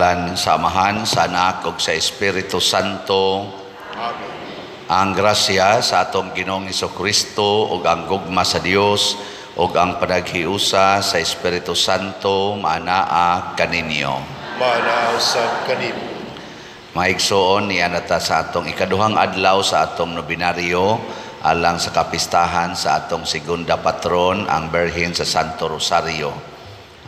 Sa ngalan sa Amahan, sa Anak ug sa Espiritu Santo. Amen. Ang grasya sa atong Ginoong Kristo ug ang gugma sa Dios ug ang panaghiusa sa Espiritu Santo maanaa kaninyo. Maanaa usab kanimo. Mga igsoon, niana ta sa atong ikaduhang adlaw sa atong nobinaryo alang sa kapistahan sa atong segunda patron, ang Birhen sa Santo Rosario.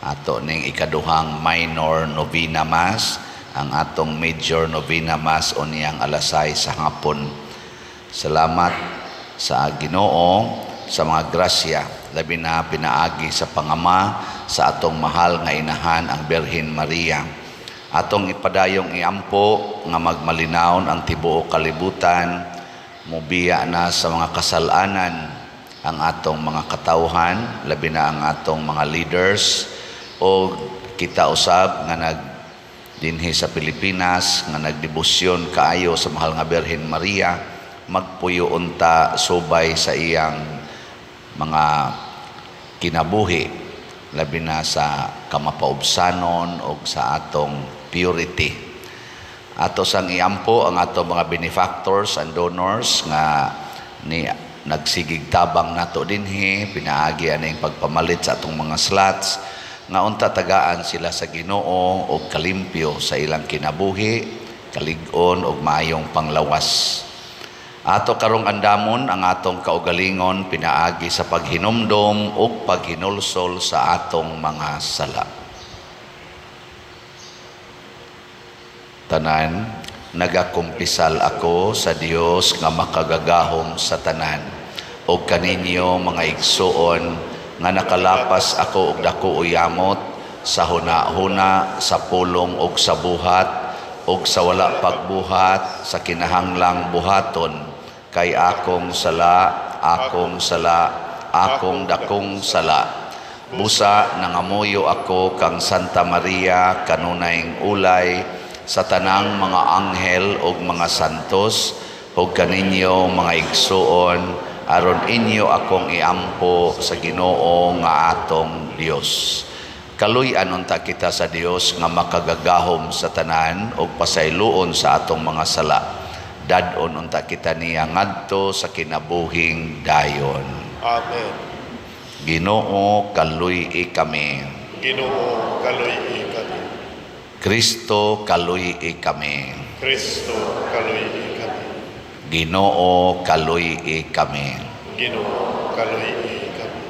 Ato ning ikaduhang minor novena mass, ang atong major novena mass unyang alas 6 sa hapon. Salamat sa Ginoo sa mga grasya, labi na pinaagi sa pangama sa atong mahal nga inahan, ang Birhen Maria. Atong ipadayong iampo nga magmalinawon ang tibuok kalibutan, mubiya na sa mga kasalanan ang atong mga katawhan, labi na ang atong mga leaders, o kita usab nga nag dinhi sa Pilipinas nga nagdebosyon kaayo sa mahal nga Birhen Maria, magpuyo unta subay sa iyang mga kinabuhi, labi na sa kamapaubsanon o sa atong purity. Ato sang iampo ang atong mga benefactors and donors nga ni nagsigig tabang nato dinhi pinaagi aning pagpamalit sa atong mga slots, nga unta tagaan sila sa Ginoo og kalimpyo sa ilang kinabuhi, kalig-on og maayong panglawas. Ato karong andamon ang atong kaugalingon pinaagi sa paghinumdom ug paghinulsol sa atong mga sala. Tanan, nagakumpisal ako sa Dios nga makagagahom sa tanan ug kaninyo mga igsuon nga nakalapas ako og dako uyamot sa huna-huna, sa pulong ug sa buhat ug sa wala pagbuhat sa kinahanglang buhaton, kay akong sala, akong sala, akong dakong sala. Busa nangamuyo ako kang Santa Maria kanunayng ulay, sa tanang mga anghel ug mga santos, ug kaninyo mga igsuon, aron inyo akong iampo sa Ginoo nga atong Dios. Kaluy-an unta kita sa Dios nga makagagahom sa tanan ug pasayloon sa atong mga sala. Dad-on unta kita niya ngadto sa kinabuhing dayon. Amen. Ginoo, kaluy-i kami. Ginoo, kaluy-i kami. Kristo, kaluy-i kami. Kristo, kaluy-i kami. Ginoo, kaluy-i kami. Ginoo, kaluy-i kami.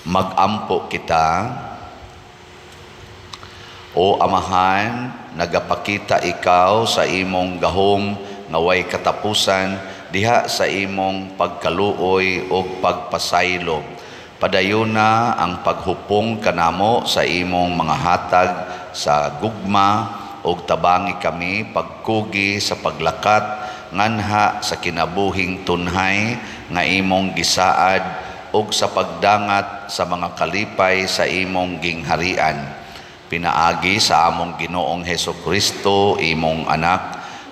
Magampo kita. O Amahan, nagapakita ikaw sa imong gahom nga way katapusan diha sa imong pagkaluoy ug pagpasaylo. Padayuna ang paghupong kanamo sa imong mga hatag sa gugma ug tabangi kami pagkugi sa paglakat nganha sa kinabuhing tunhay nga imong gisaad ug sa pagdangat sa mga kalipay sa imong gingharian. Pinaagi sa among Ginoong Heso Kristo, imong anak,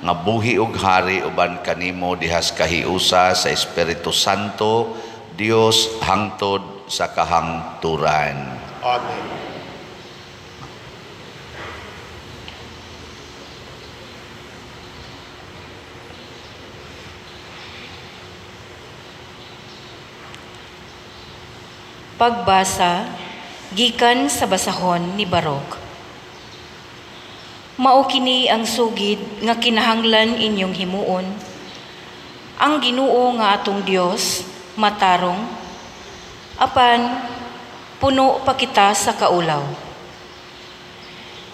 nga buhi ug hari uban kanimo dihas kahiusa sa Espiritu Santo, Dios hangtod sa kahangturan. Amen. Pagbasa gikan sa basahon ni Barok. Mao kini ang sugid nga kinahanglan inyong himuon. Ang Ginoo nga atong Dios matarong, apan puno pa kita sa kaulaw.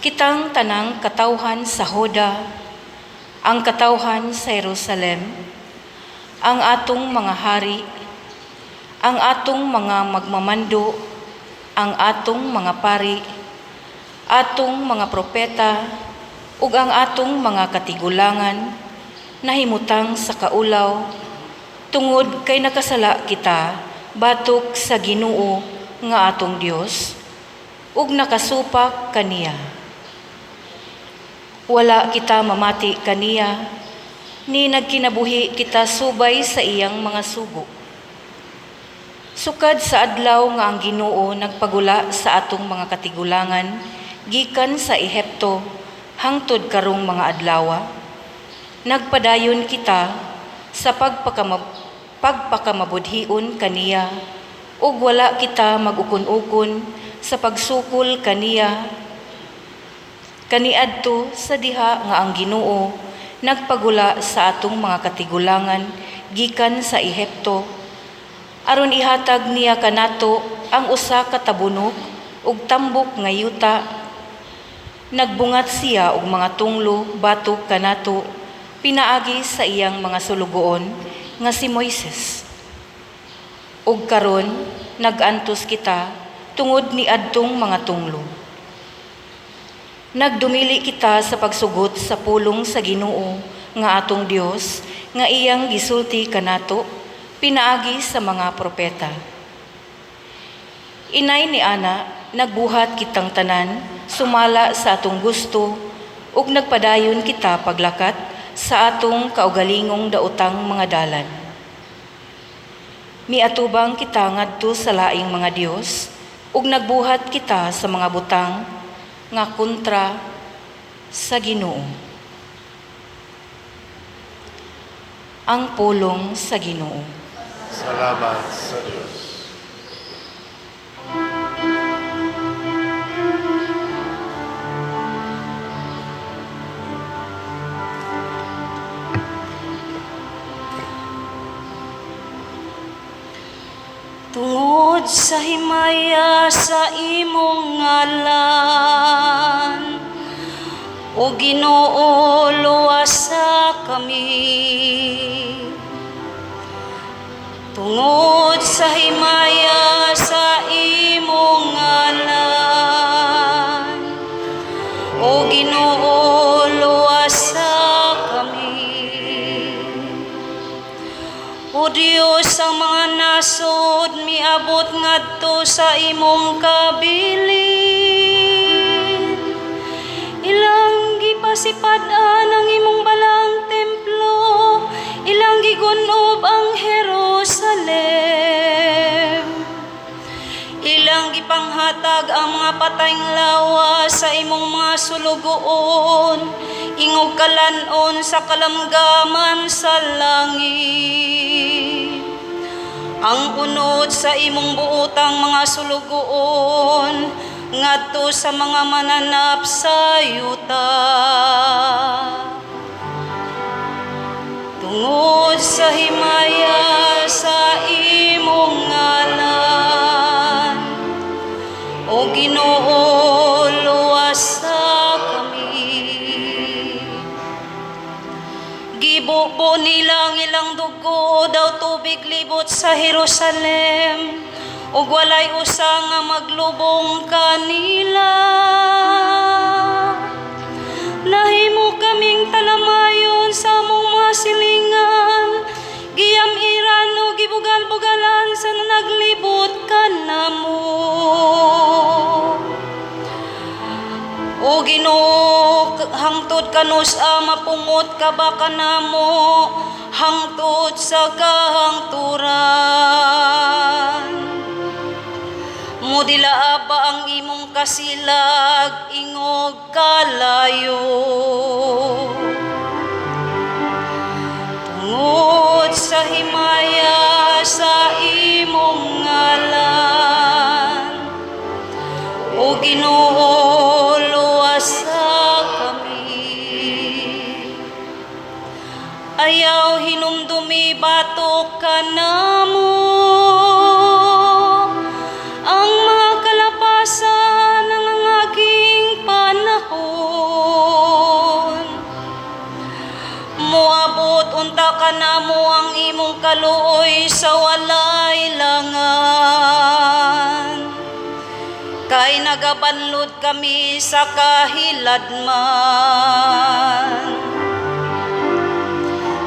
Kitang tanang katawhan sa Huda, ang katawhan sa Jerusalem, ang atong mga hari, ang atong mga magmamando, ang atong mga pari, atong mga propeta, ug ang atong mga katigulangan, nahimutang sa kaulaw, tungod kay nakasala kita batok sa Ginoo nga atong Dios, ug nakasupak kaniya. Wala kita mamati kaniya, ni nagkinabuhi kita subay sa iyang mga sugo. Sukad sa adlaw nga ang Ginoo nagpagula sa atong mga katigulangan gikan sa Ehipto hangtod karong mga adlawa? Nagpadayon kita sa pagpakamabudhion kaniya ug wala kita mag-ukon-ukon sa pagsukol kaniya kaniadto sa diha nga ang Ginoo nagpagula sa atong mga katigulangan gikan sa Ehipto aron ihatag niya kanato ang usa ka tabunok ug tambok nga yuta. Nagbungat siya og mga tunglo batok kanato pinaagi sa iyang mga sulugoon nga si Moises. Ug karon nag-antos kita tungod ni adtong mga tunglo. Nagdumili kita sa pagsugot sa pulong sa Ginoo nga atong Dios nga iyang gisulti kanato pinaagi sa mga propeta. Inay ni ana, nagbuhat kitang tanan sumala sa atong gusto ug nagpadayon kita paglakat sa atong kaugalingong daotang mga dalan. Miatubang kita ngadto sa laing mga Dios ug nagbuhat kita sa mga butang nga kontra sa Ginoo. Ang pulong sa Ginoo. Salamat sa Diyos. Tungod sa himaya sa imong ngalan, o Ginoo, luwasa kami. Tungod sa himaya sa imong ngalan, o Ginoo, luwasa kami. O Dios, ang mga nasod miabot ngadto sa imong kabilin. Ilang gipasipad-an ang imong balang templo, ilang gigunob ang Jerusalem. Ilang gipanghatag ang mga patayng lawas sa imong mga sulugoon, ingog kalanon sa kalamgaman sa langit. Ang unod sa imong buotang mga sulugoon ngadto sa mga mananap sa yuta. Tungod sa himaya sa imong ngalan, o Ginoo, luwasa kami. Gibubo nila ang ilang dugo daw tubig libot sa Jerusalem, ug walay usa nga maglubong kanila. Nahimo kaming talamayon sa among mga silingan, giyamiran o gibugal-bugalan sa naglibot kanamo. O Ginoo, hangtod kanus-a mapungot ka ba kanamo, hangtod sa kahangturan. Mudila ba ang imong kasilag, ingog kalayo. Tungod sa himaya sa imong ngalan, O Ginoo, luwasa kami. Ayaw hinumdumi batok kanamo ang mga kalapasan ng aking panahon. Moabot unta kanamo ang imong kaluoy sa walay langan. Kay nagabanlod kami sa kahiladman.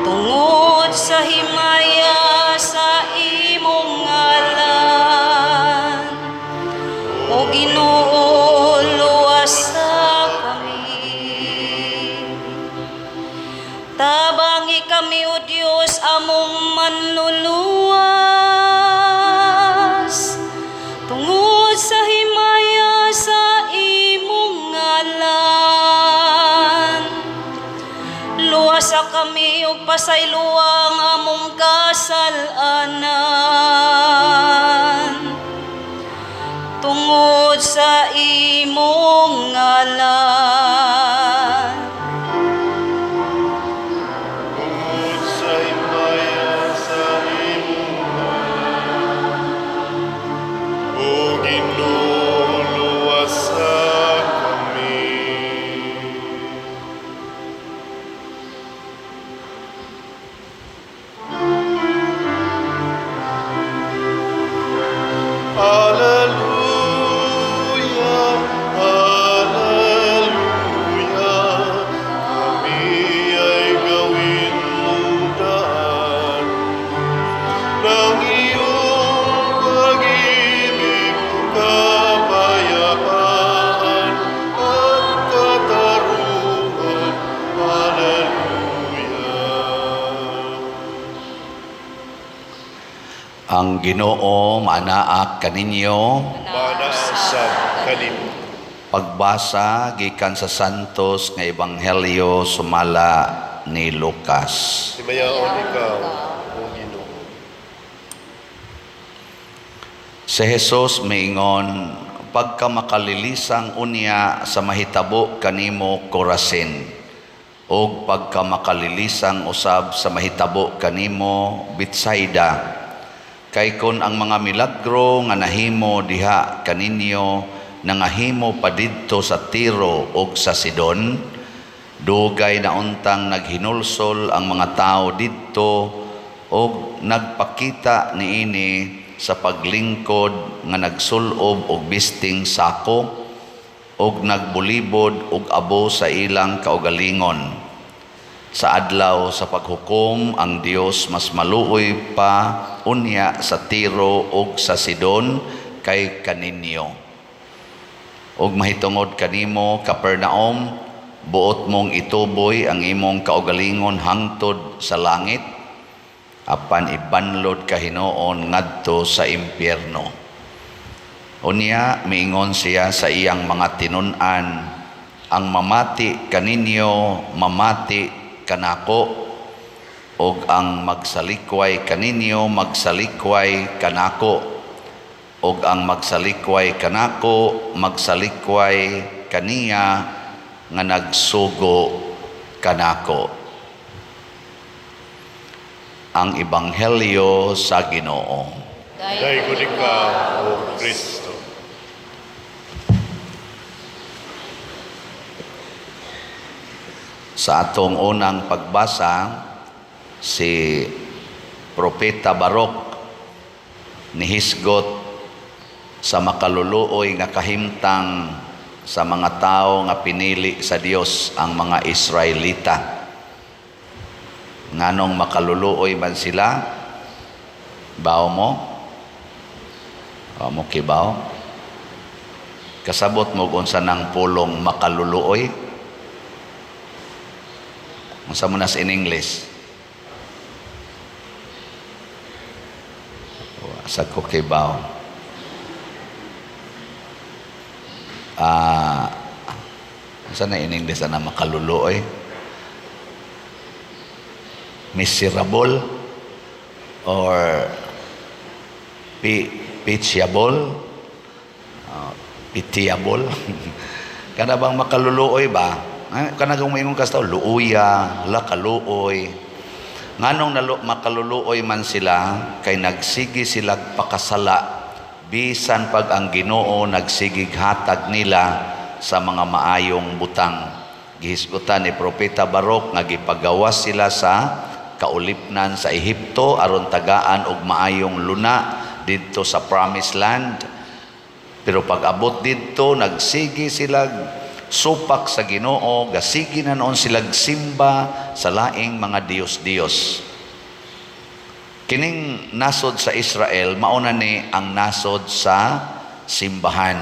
Tungod sa himaya sa imong ngalan, O Ginoo, luwasa kami. Tabangi kami, O Dios, among manluluwas. Tungod sa himaya sa imong ngalan, pasayloa ang among kasalanan. Tungod sa imong ngalan. Tungod sa himaya sa imong ngalan. O Ginoo, luwasa kami. Alleluia, Alleluia, kami ay gawin mong daan ng iyong pag-ibig, kapayapaan at katarungan. Alleluia. Ang Ginoo maanaa kaninyo. Maanaa sab kanimo. Pagbasa gikan sa Santos nga Ebanghelyo sumala ni Lucas. Himayaon ikaw, O Ginoo. Si Jesus miingon, pagka makalilisang unya sa mahitabo kanimo Corazin, ug pagka makalilisang usab sa mahitabo kanimo Betsaida, kay kon ang mga milagro nga nahimo diha kaninyo nangahimo pa didto sa Tiro ug sa Sidon, dugay na untang naghinulsol ang mga tawo didto ug nagpakita niini sa paglingkod nga nagsulob og bisting sako ug nagbulibod og abo sa ilang kaugalingon. Sa adlaw sa paghukom ang Dios mas maluoy pa unya sa Tiro ug sa Sidon kay kaninyo. Ug mahitungod kanimo, Capernaum, buot mong ituboy ang imong kaugalingon hangtod sa langit, apan ibanlod ka hinuon ngadto sa impyerno. Unya miingon siya sa iyang mga tinun-an, ang mamati kaninyo mamati kanako, ug ang magsalikway kaninyo magsalikway kanako, ug ang magsalikway kanako magsalikway kaniya nga nagsugo kanako. Ang Ebanghelyo sa Ginoo. Daygon ikaw, O Kristo. Sa atong unang pagbasa, si Propeta Barok nihisgot sa makaluluoy nga kahimtang sa mga tao nga pinili sa Dios, ang mga Israelita. Nganong makaluluoy man sila? Bao mo? Bao mo kibaw? Kasabot mo kung unsa nang pulong makaluluoy? Unsa mo nas in English? Sa ko kibaw. Unsa na in English ana makaluluoy? Miserable or pitiable? Pitiable? Kana bang makaluluoy ba? Kana kung maingon ka sa tao, luuya, la kaluoy. Nganong makaluluoy man sila, kay nagsigi sila pakasala, bisan pag ang Ginoo nagsigig hatag nila sa mga maayong butang. Gihisgutan ni Propeta Barok nga gipagawas sila sa kaulipnan sa Ehipto aron tagaan og maayong luna didto sa Promised Land. Pero pag abot didto, nagsigi sila supak sa Ginoo, gasigi na noon sila simba sa laing mga Diyos-Diyos. Kining nasod sa Israel, mauna ni ang nasod sa simbahan.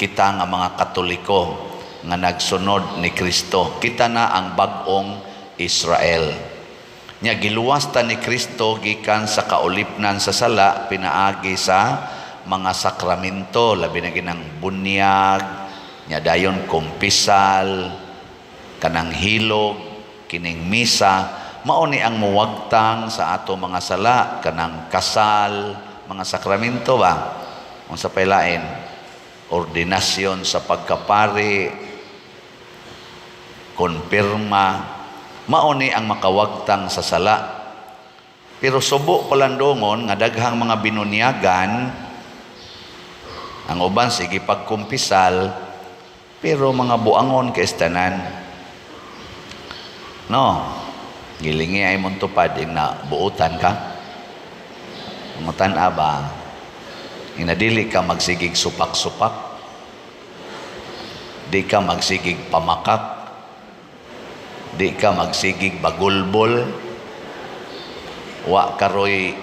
Kita nga mga Katoliko nga nagsunod ni Kristo. Kita na ang bag-ong Israel. Nya giluwas ta ni Kristo gikan sa kaulipnan sa sala pinaagi sa mga sakramento, labi na ginang bunyag, nya dayon kumpisal, kanang hilog, kining misa. Mao ni ang muwagtang sa ato mga sala, kanang kasal, mga sakramento ba? Unsa pay lain? Ordinasyon sa pagkapari, konpirma, mao ni ang makawagtang sa sala. Pero subo palandongon nga daghang mga binunyagan, ang uban sige pagkumpisal, pero mga buangon kay tanan. No, gilingi ay mong tupad, ing na buutan ka. Pangutan-a ba, inadili ka magsigig supak-supak, di ka magsigig pamakak, di ka magsigig bagulbol, wa karoy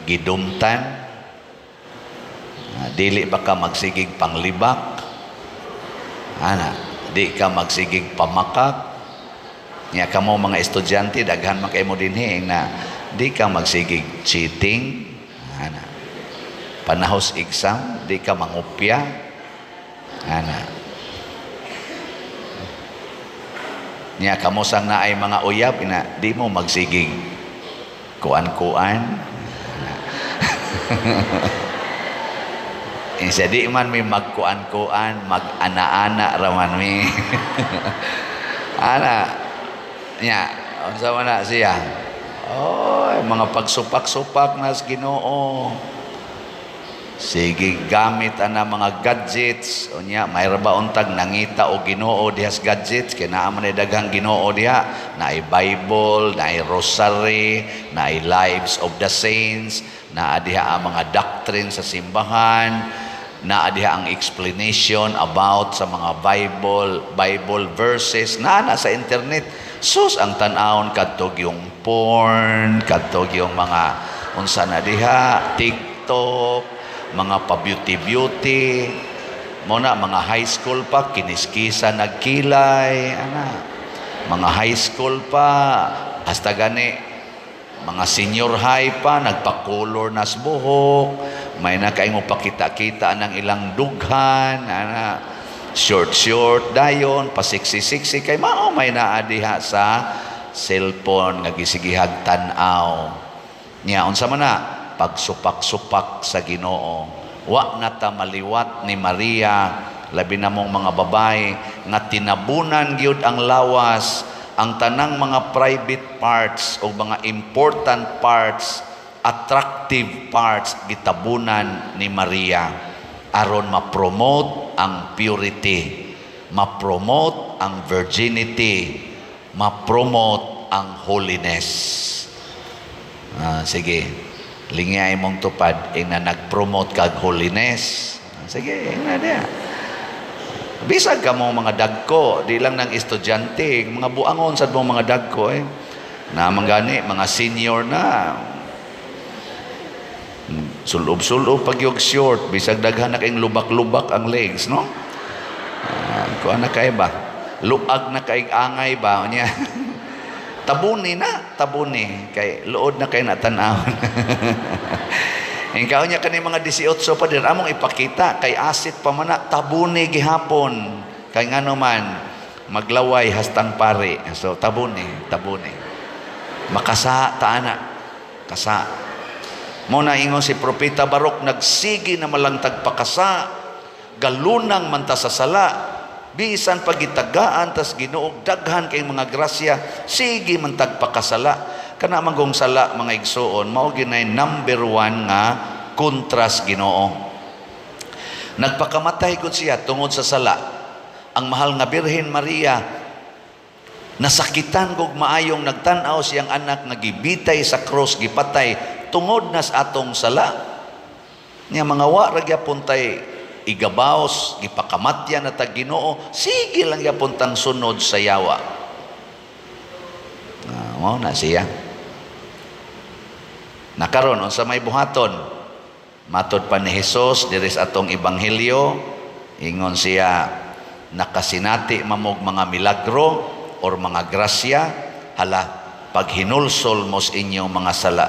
gidumtan, dili ba ka magsigig panglibak, ana, di ka magsigig pamakak. Nya kamo mga estudyante, daghan man kay mo dinhi na di ka magsigig cheating, ana. Panahos exam, di ka mangupya, ana. Nya kamo sang naay mga uyab, ina di mo magsigig kuan-kuan. Insa di man mi magkuan-kuan, mag-ana-ana raman mi. Ana. Nya, unsa man na siya? Oy, mga pagsupak-supak nas Ginoo. Sige, gamit ana mga gadgets. Unya, may ra ba untag nangita og Ginoo dihas gadgets kay naa man daghang Ginoo diha, naay Bible, naay rosary, naay lives of the saints, naa diha ang mga doctrine sa simbahan, naa diha ang explanation about sa mga Bible verses, naa na sa internet. Sus, ang tan-awon kadtog yung porn, kadtog yung mga unsa na diha, TikTok, mga pa-beauty-beauty, mo na mga high school pa, kiniskisa nagkilay, ana. Mga high school pa, hasta gani, mga senior high pa, nagpa-color nas buhok, may na kay mo pakita-kita ng ilang dughan, ana. Short-short dayon, pasiksi-siksi, kay mao may naa diha sa cellphone nga gisigihag tan-aw. Nya, unsa man na? Pagsupak-supak sa Ginoo. Wa na ta maliwat ni Maria, labi na mong mga babae, nga tinabunan gyud ang lawas, ang tanang mga private parts o mga important parts, attractive parts, gitabunan ni Maria aron ma-promote ang purity, ma-promote ang virginity, ma-promote ang holiness. Sige, lingay mong tupad, ing na nag-promote kag holiness. Sige, ing na diya. Bisag ka mong mga dagko, di lang ng estudyante, mga buangon sad mong mga dagko eh. Naman gani, mga senior na. Sulob-sulob pag yung short, bisag daghan na kayong lubak-lubak ang legs, no? Kuan na kay ba? Luag na kay angay ba? Unya. Tabuni na, tabuni. Kay luod na kay natan-awon. Ikaw niya kani mga 18 pa din, among ipakita, kay asit pa man na, tabuni gihapon. Kay ngano man, maglaway hastang pare. So, tabuni, tabuni. Makasa, taana. Kasa. Mo na ingon si Propeta Barok, nagsigi na malang tagpakasa, galunang man ta sa sala, bisan pagitagaan tas Ginoo daghan kay mga grasya, sige man tagpakasala. Kana manggong sala mga igsuon, mao ginay number 1 nga kontras Ginoo. Nagpakamatay gud siya tungod sa sala. Ang mahal nga Birhen Maria nasakitan gog maayong nagtan-aw siyang anak nga gibitay sa cross, gipatay tungod nas atong sala. Nya mga wa ra gyapon tay igabaos, gipakamatya na tag Ginoo, sige lang gyapon tang sunod sa yawa. Mao na siya. Nakaron unsa may buhaton? Matod pa ni Hesus diri sa atong ebanghelyo, ingon siya nakasinati mamog mga milagro or mga grasya, hala paghinulsol mos inyong mga sala.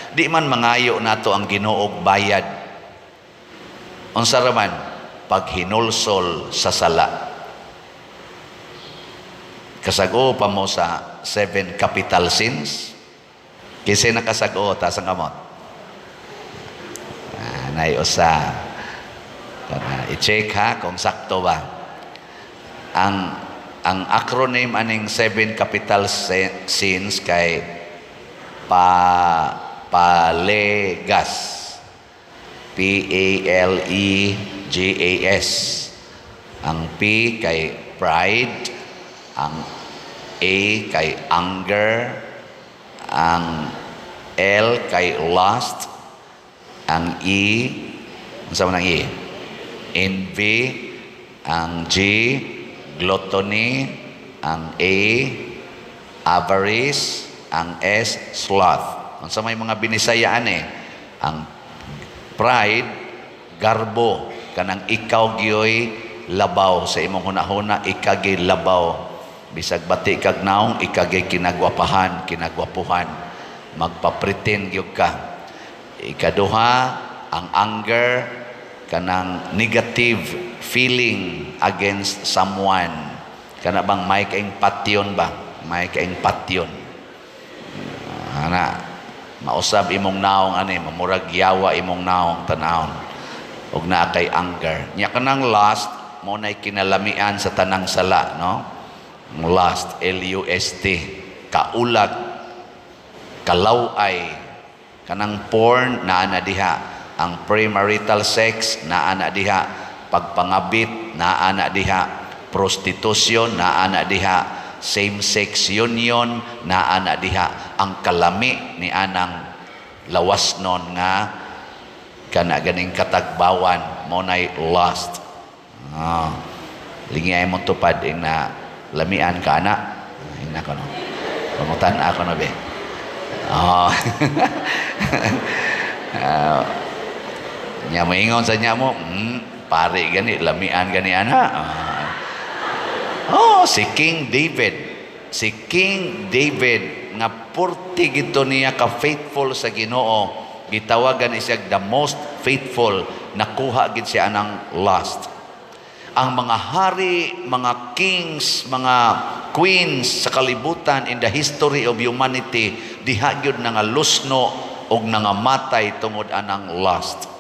Di man mangayo nato ang Ginoo og bayad. Unsa ra man paghinulsol sa sala. Kasago pa mo sa 7 capital sins. Kinsay nakasag-o, taas ang kamot. Ah, naay usa. Tara, i-check ha kung sakto ba. Ang acronym aning seven capital sins kay PALEGAS. PALEGAS. Ang P kay pride, ang A kay anger, ang L kay lust, ang E, unsa man ang E? Envy, ang G, gluttony, ang A, avarice, ang S, sloth. Unsa may mga binisayaan eh? Ang pride, garbo, kanang ikaw gyoy labaw sa imong hunahuna, ikaw gyud labaw. Bisag bati kag naong, ikaw gyud kinagwapahan, kinagwapuhan. Magpa-pretend gyud ka. Ikaduha, ang anger, kanang negative feeling against someone. Kana bang may kaing patyon ba? May kaing patyon. Ana, mausab imong naong ani, mamurag yawa imong naong tanawon. Ug naa kay anger. Nya kanang lust, mao nay kinalamian sa tanang sala, no? Lust, L-U-S-T, kaulag, kalaway, kanang porn naa na diha, ang premarital sex naa na diha, pagpangabit naa na diha, prostitution naa na diha, same-sex union naa na diha. Ang kalami ni anang lawas nun nga kana ganing katagbawan, mao nay lust. Ah, lingi ay mong tupad ing na lamian ka ana. Ing na kono. Pangutan ako na be. Oh. Nya moingon sa nya mo, pare gani lamian gani ana." Ah. Oh, si King David. Si King David nga purti gito niya ka faithful sa Ginoo. Gitawagan siya the most faithful. Nakuha gid siya anang lust. Ang mga hari, mga kings, mga queens sa kalibutan in the history of humanity, diha gyud nangalusno og nangamatay tungod anang lust.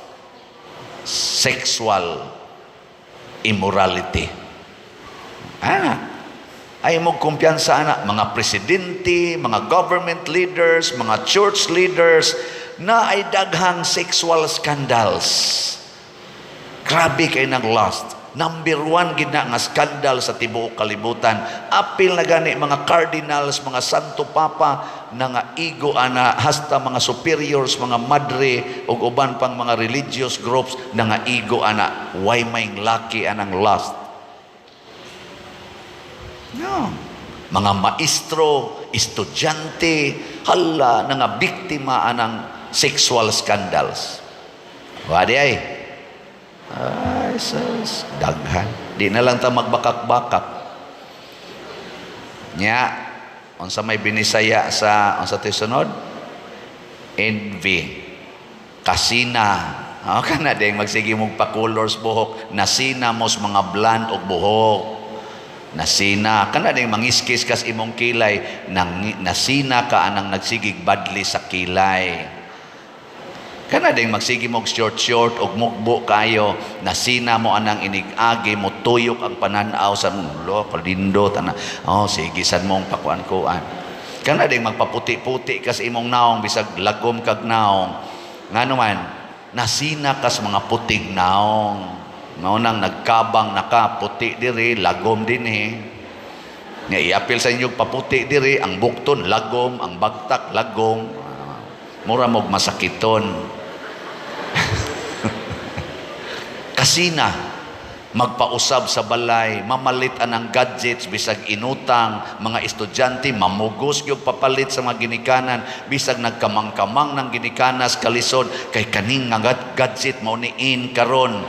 Sexual immorality. Ah, ay mo kumpiyansa ana mga presidente, mga government leaders, mga church leaders na ay daghang sexual scandals. Grabe kay nang lust. Number one gid na nga scandal sa tibuok kalibutan. Apil na gani mga cardinals, mga santo papa na nga igo ana, hasta mga superiors, mga madre ug uban pang mga religious groups na nga igo ana. Way may laki anang lust. No. Mga maestro, estudyante, hala na nga biktima anang sexual scandals. Wadi ay. Ay, sus, daghan. Di na lang ta magbakak-bakak. Nya, unsa may binisaya sa unsa to'y sunod? Envy. Kasina. Oh, kana ding magsige mong pa-colors buhok, nasina mos mga blonde og buhok. Nasina kana ding mangiskis kas imong kilay, nang nasina ka anang nagsigig badli sa kilay. Kana ding magsige mog short short og mugbo kayo, nasina mo anang inig-agi mo tuyok ang pananaw sa mulo, kalindo tana. Oh, sige sad mong pakuan-kuan. Kana ding magpaputi-puti kas imong naong bisag lagom kag naong. Ngano man, nasina kas mga puting naong. Mao nang nagkabang naka puti diri, lagom dinhi. Nga iapil sa inyong paputi diri, ang bukton lagom, ang bagtak lagom. Mura mog masakiton. Kasina, magpausab sa balay, mamalit anang gadgets bisag inutang, mga estudyante mamugos gyud papalit sa mga ginikanan bisag nagkamang-kamang ng ginikanas kalisod kay kaning nga gadget mao ni in karon,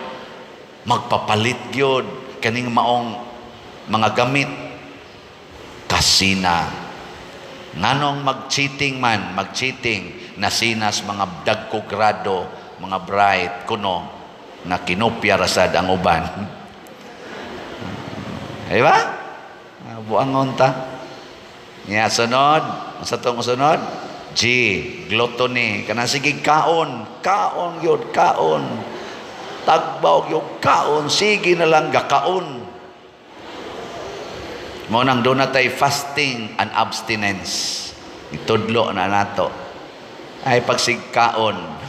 magpapalit gyud kaning maong mga gamit. Kasina. Nganong mag-cheating man, mag-cheating, nasinas mga dagko grado, mga bright kuno na kinopya rasad ang uban. Di ba? Buangon ta. Nya sunod, sa tong sunod? G, gluttony, kana sige kaon, kaon gyud, kaon. Tagbaw gyud kaon, sige na lang gakaon. Mao nang doon natay fasting and abstinence. Itudlo na nato. Ay pagsigkaon.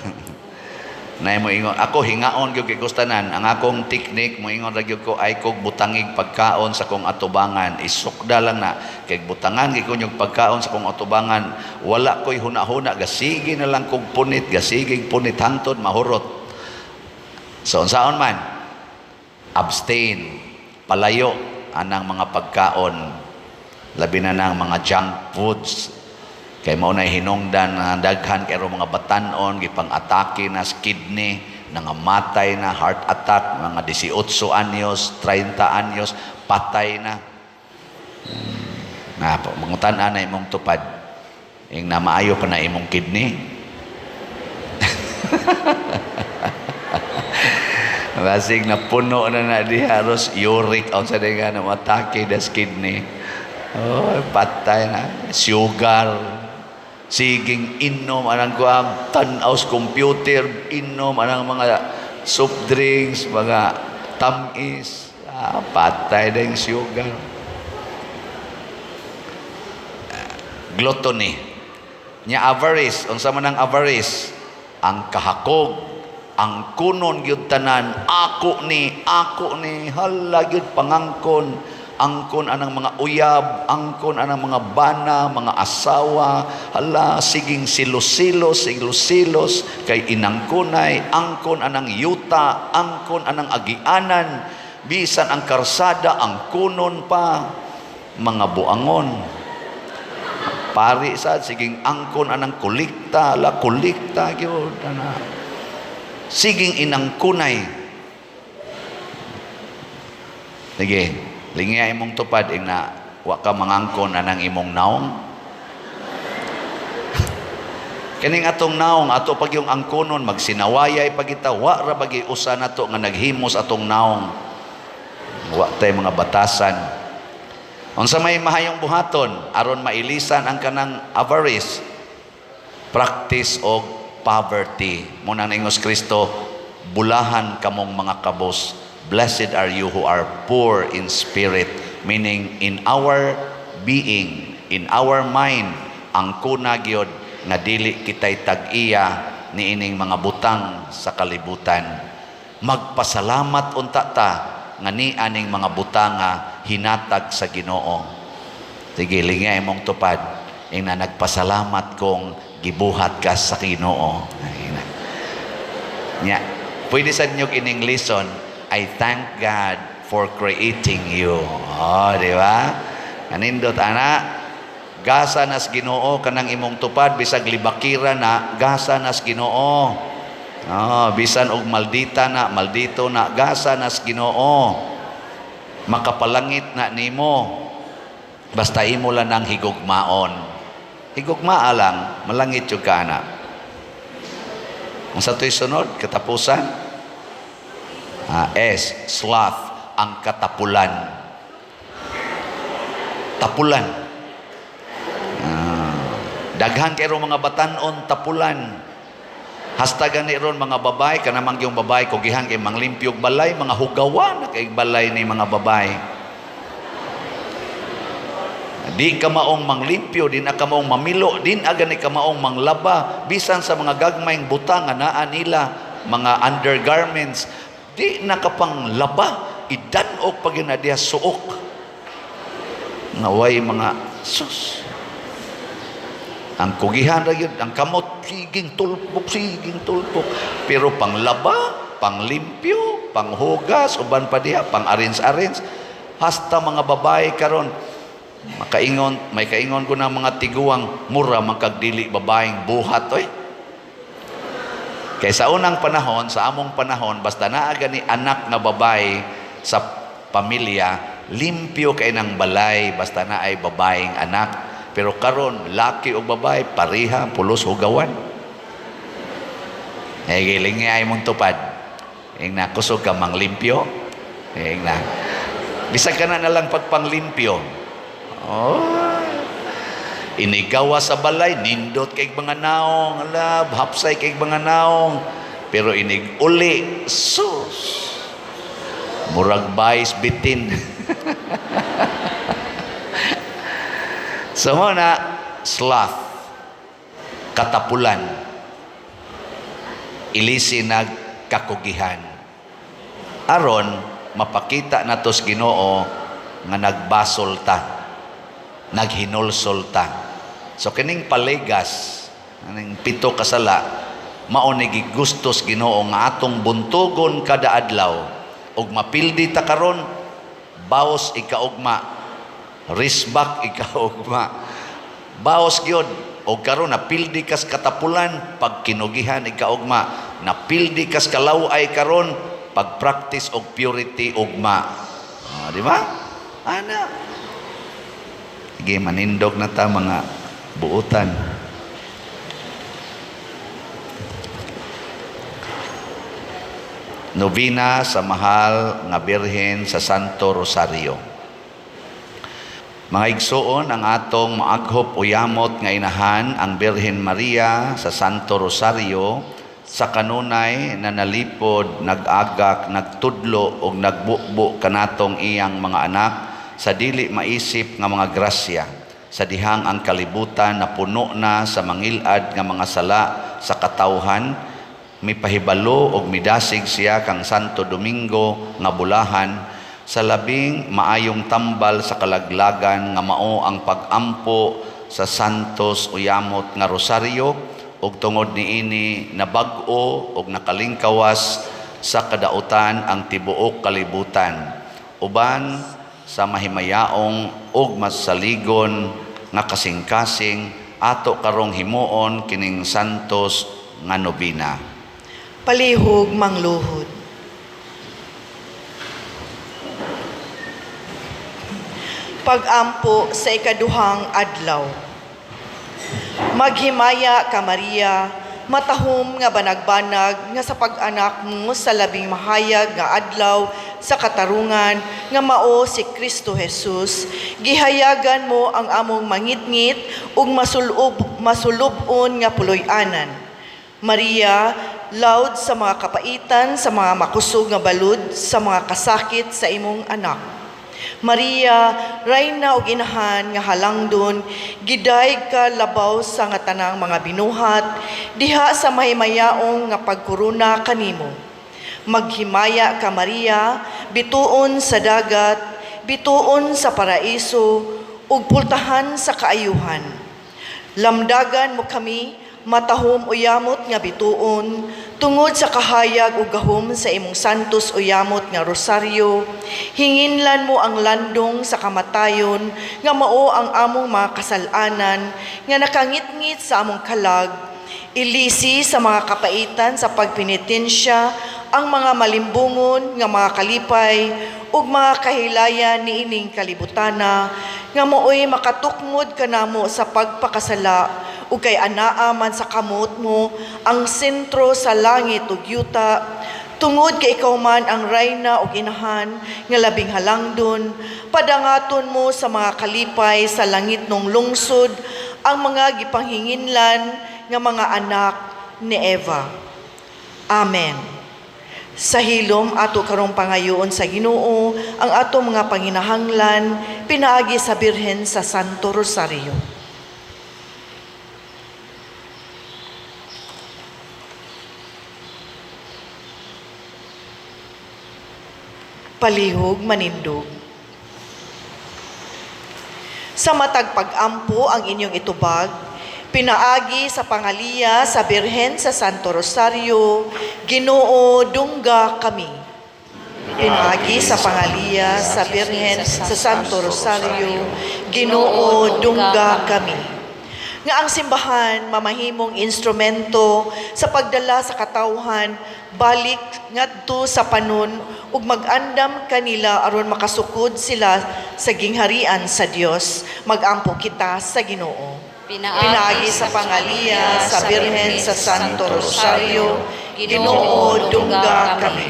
Nay mo ingon, ako hingaon gyud kay gustanan. Ang akong teknik mo ingon ra gyud ko ay kog butangig pagkaon sa kong atubangan. Isukda lang na kay butangan gyud ko yung pagkaon sa kong atubangan. Wala ko'y huna-huna, gasige na lang kog punit, gasigig punit hangtod mahurot. So unsaon man? Abstain, palayo anang mga pagkaon, labi na nang mga junk foods. Kay mao na hinungdan nga daghan kay mga batan-on gipang-atake na sa kidney, nangamatay na, heart attack, mga 18 anyos, 30 anyos, patay na. Na mangutan-an na imong tupad. Ing na maayo pa na imong kidney. Basig na puno na na diha ros uric ang sa nga na matake das kidney. Oh, patay na. Sugar. Siging inom anang kuam, tan-aw sa computer, inom anang mga soft drinks, mga tamis. Ah, patay na yung sugar. Gluttony. Nya avarice, unsa man ang avarice? Ang kahakog, ang kunon gyud tanan, ako ni, hala gyud pangangkon, angkon anang mga uyab, angkon anang mga bana, mga asawa, hala siging silos-silos, silos-silos kay inangkonay, angkon anang yuta, angkon anang agianan, bisan ang karsada, ang kunon pa, mga buangon. Pari sad siging angkon anang kolekta, la kolekta gyud ana. Siging inangkunay. Sige, lingiya imong tupad ing na wa ka mangangkon anang imong naong. Kining atong naong ato pag yung angkonon magsinawayay pagita wa ra bagi usa nato nga naghimos atong naong. Wa tay mga batasan. Unsa may mahayong buhaton aron mailisan ang kanang avarice? Practice og poverty. Muna ningos Kristo, bulahan kamong mga kabos. Blessed are you who are poor in spirit, meaning in our being, in our mind, ang kuna gyud nga dili kitay tag-iya niining mga butang sa kalibutan. Magpasalamat unta ta nga ni aning mga butanga hinatag sa Ginoo. Sige, lingay imong tupad ing na nagpasalamat kong gibuhat ka sa Ginoo. Nya, pwede sa inyo ining lesson, I thank God for creating you. Oh, di ba? Kanindot ana, gasa nas Ginoo kanang imong tupad bisag libakira na, gasa nas Ginoo. Oh, bisan og maldita na, maldito na, gasa nas Ginoo. Makapalangit na nimo. Basta imo lang ang higugmaon. Higugmaa lang, malangit yung ka na. Ang sa to'y sunod, katapusan. S, sloth, ang katapulan. Tapulan. Daghan kay mga batanon tapulan. Hasta gani ron mga babae, kanamang yung babae, kugihan kay manglimpyog balay, mga hugawan na kay balay ni mga babae. Di ka maong manglimpyo, di na ka maong mamilo, di na gani ka maong manglaba, bisan sa mga gagmayng butang nga naa nila, mga undergarments, di na ka pang laba, idan-ok pag na diha suok. Nga way mga sus. Ang kugihan ra gyud, ang kamot, siging tulpok, siging tulpok. Pero panglaba, panglimpyo, panghugas, uban pa diha, pang-arrange-arrange. Hasta mga babae karon makaingon, may kaingon ko ng mga tiguang mura magkagdili babaeng buhat oy. Kay sa unang panahon, sa among panahon, basta naa gani anak nga babae sa pamilya, limpyo kay ng balay basta na ay babaeng anak. Pero karon laki o babae pareha pulos hugawan. Eh giling ay mong tupad. Ing na kusog ka manglimpyo. Ing na. Bisag ka na lang pagpanglimpyo. Oh. Inigawa sa balay, nindot kay mga naong, ala, hapsay kay mga naong. Pero inig uli, sus. Murag bais bitin. So mo na, sloth, katapulan, ilisi nagkakugihan. Aron mapakita natos Ginoo nga nagbasol ta, naghinulsol ta. So kining palegas, aning pito kasala, mao ni gigustos Ginoo nga atong buntugon kada adlaw ug mapildi ta karon, baos ikaugma, risbak ikaugma, baos gyud. Og karon napildi kas katapulan, pagkinugihan ikaugma, napildi kas kalaway karon, pag-practice og purity ugma. Ah, di ba? Ana. Sige, manindog na ta mga buutan. Novena sa Mahal nga Birhen sa Santo Rosario. Mga igsuon, ang atong maaghop o yamot nga inahan ang Birhen Maria sa Santo Rosario sa kanunay na nalipod, nag-agak, nagtudlo og nagbubo kanatong iyang mga anak sa dili maisip nga mga grasya, sa dihang ang kalibutan na puno na sa mangilad nga mga sala sa katawhan, mipahibalo og midasig siya kang Santo Domingo nga bulahan sa labing maayong tambal sa kalaglagan nga mao ang pag-ampo sa Santos Uyamot nga Rosario, ug tungod niini nabag-o ug nakalingkawas sa kadautan ang tibuok kalibutan uban sa mahimayaong ug masaligon nga kasing-kasing ato karong himuon kining Santos nga nobina. Palihog mangluhod. Pag-ampo sa ikaduhang adlaw. Maghimaya ka Maria, matahom nga banagbanag nga sa pag-anak mo sa labing mahayag nga adlaw sa katarungan nga mao si Kristo Jesus, gihayagan mo ang among mangitngit ug masulub-on nga puloy-anan. Maria, loud sa mga kapaitan, sa mga makusog nga balud, sa mga kasakit sa imong anak. Maria, rayna og inahan nga halangdon, gidayeg ka labaw sa nga tanang mga binuhat, diha sa mahimayaong nga pagkorona kanimo. Maghimaya ka Maria, bituon sa dagat, bituon sa paraiso, ug pultahan sa kaayuhan. Lamdagan mo kami, matahom o yamot nga bituon, tungod sa kahayag ug gahom sa imong santos o yamot nga rosaryo, hinginlan mo ang landong sa kamatayon nga mao ang among mga kasalanan nga nakangitngit sa among kalag, ilisi sa mga kapaitan sa pagpenitensya ang mga malimbungon nga mga kalipay ug mga kahilayan niining kalibutana nga maoy makatukmod kanamo sa pagpakasala ug kay anaa man sa kamot mo ang sentro sa langit ug yuta, tungod kay ikaw man ang rayna ug inahan nga labing halangdon, padangaton mo sa mga kalipay sa langit nung lungsod ang mga gipanghinginlan nga mga anak ni Eva. Amen. Sa hilom ato karong pangayoon sa Ginoo ang ato mga panginahanglan pinaagi sa Birhen sa Santo Rosario. Palihog manindog. Sa matag pag-ampo ang inyong itubag, pinaagi sa pangaliya sa Birhen sa Santo Rosario, Ginoo dungga kami. Pinaagi sa pangaliya sa Birhen sa Santo Rosario, Ginoo dungga kami. Nga ang simbahan mamahimong instrumento sa pagdala sa katawhan balik ngadto sa panon ug mag-andam kanila aron makasukod sila sa gingharian sa Dios. Mag-ampo kita sa Ginoo. Pinaagi sa pangaliya sa Birhen sa Santo Rosario, Ginoo dungga kami.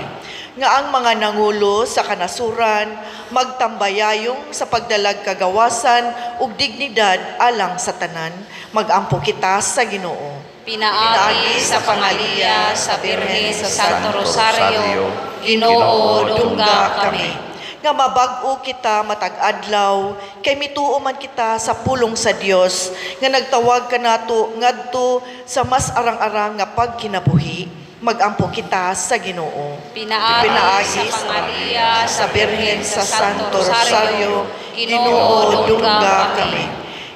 Nga ang mga nangulo sa kanasuran magtambayayong sa pagdalag kagawasan ug dignidad alang sa tanan. Magampo kita sa Ginoo. Pinaagi sa pangaliya sa Birhen sa Santo Rosario, Ginoo, dungga kami. Nga mabag-o kita matag adlaw kay mituo man kita sa pulong sa Dios nga nagtawag kanato ngadto sa mas arang-arang nga pagkinabuhi. Magampo kita sa Ginoo. Pinaagi sa pangaliya sa Birhen sa Santo Rosario, Ginoo, dungga kami.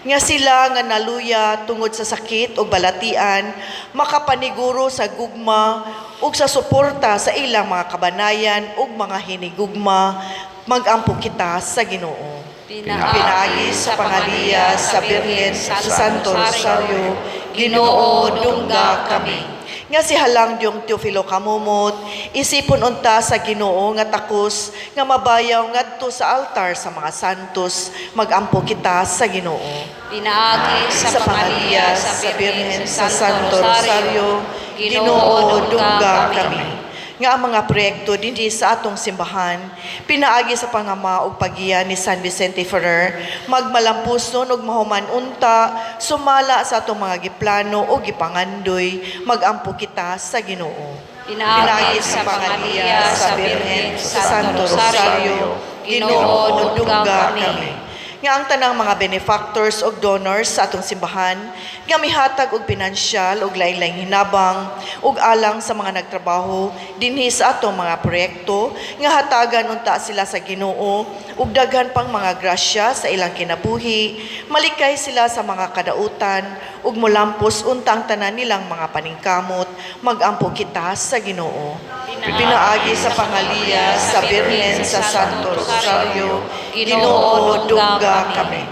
Nga sila nga naluya tungod sa sakit o balatian, makapaniguro sa gugma ug sa suporta sa ilang mga kabanayan ug mga hinigugma, magampo kita sa Ginoo. Pinaagi sa pangaliya sa Birhen sa Santo Rosario, Ginoo, dungga kami. Nga si Halang Diyong Teofilo Kamumot, isipon unta sa Ginoo nga takos nga mabayaw ngadto sa altar sa mga santos, magampo kita sa Ginoo. Pinaagi sa pangaliya sa Birhen sa Santo Rosario, Ginoo, dungga kami. Nga ang mga proyekto dinhi sa atong simbahan, pinaagi sa pangama ug pagiya ni San Vicente Ferrer, magmalampuson ug mahuman unta, sumala sa atong mga giplano o gipangandoy, magampo kita sa Ginoo. Pinaagi sa pangaliya sa Birhen sa Santo Rosario, Ginoo, dungga kami. Nga ang tanang mga benefactors og donors sa atong simbahan nga mihatag og pinansyal og lain-laing hinabang ug alang sa mga nagtrabaho dinhi sa atong mga proyekto nga hatagan unta sila sa Ginoo ug daghan pang mga grasya sa ilang kinabuhi, malikay sila sa mga kadautan ug molampos unta ang tanan nilang mga paningkamot. Magampo kita sa Ginoo. Pinaagi sa pangaliya sa Birhen sa Santo Rosario, Ginoo, dungga kami.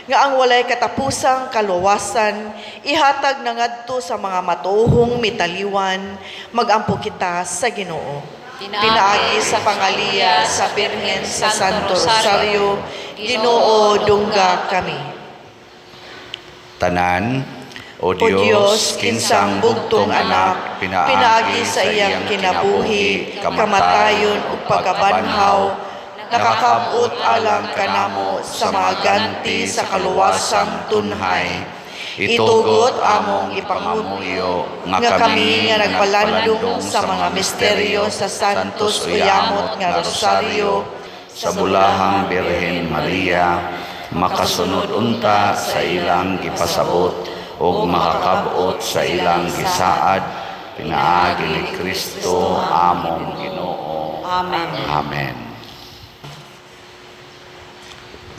Nga ang walay katapusang kaluwasan, ihatag na ngadto sa mga matuohong mitaliwan, magampo kita sa Ginoo. Pinaagi sa pangaliya sa Birhen sa Santo Rosario, Ginoo, dungga kami. Tanan, O O Dios, kinsang bugtong anak, pinaagi sa iyang kinabuhi, kamatayon ug pagkabanhaw, nakakabot alang kanamo sa mga ganti sa kaluwasang tunhay. Itugot among ipanguyo nga kami nga nagpalandong sa mga misteryo sa Santos Uyamot nga Rosario, sa Bulahang Birhen Maria, makasunod unta sa ilang gipasabot ug makakabot sa ilang gisaad, pinaagi ni Kristo among Ginoo. Amen. Amen.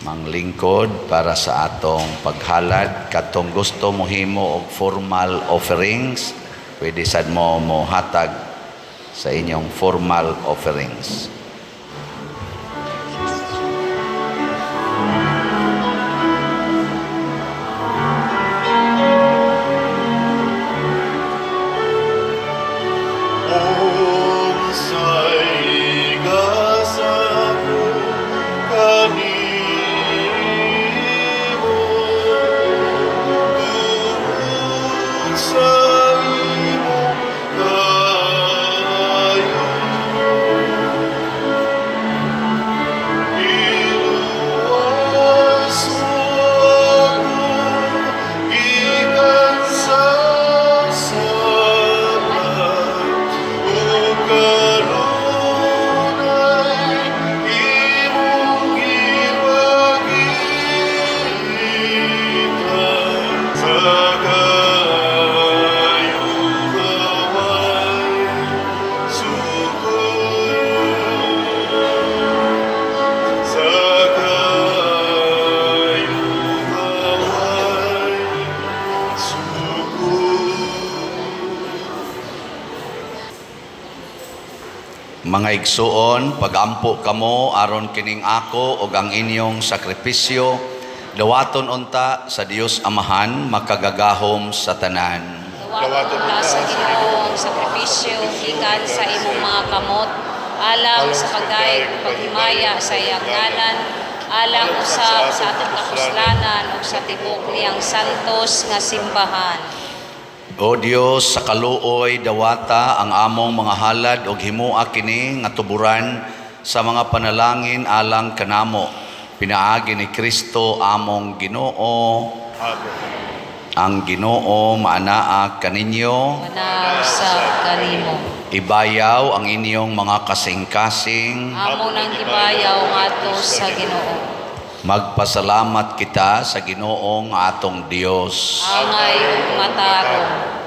Manglingkod para sa atong paghalad katong gusto mohimo og formal offerings, pwede sad mo mohatag sa inyong formal offerings. Unsay gasa ko kanimo, tungod sa imong kaayo. Iluwas mo ako gikan sa sala, ug kanunay imong gipakita sa kayuhaway sukod. Sa kayuhaway sukod. Mga igsuon, pagampo kamo aron kining ako ug ang inyong sakripisyo dawaton unta sa Dios Amahan makagagahom sa tanan. Dawaton unta sa Ginoo ang sakripisyo gikan sa imong mga kamot alang sa pagdayeg ug paghimaya sa iyang ngalan, alang usab sa atong kapuslanan ug sa tibok niyang santos nga simbahan. O Dios, sa kaluoy dawata ang among mga halad ug himoa kini nga tuburan sa mga panalangin alang kanamo. Pinaagi ni Kristo among Ginoo. Amen. Ang Ginoo maanaa kaninyo. Manaa usab kanimo. Ibayaw ang inyong mga kasing-kasing. Amo nang gibayaw ngadto sa Ginoo. Magpasalamat kita sa Ginoong atong Dios. Angay ug matarong.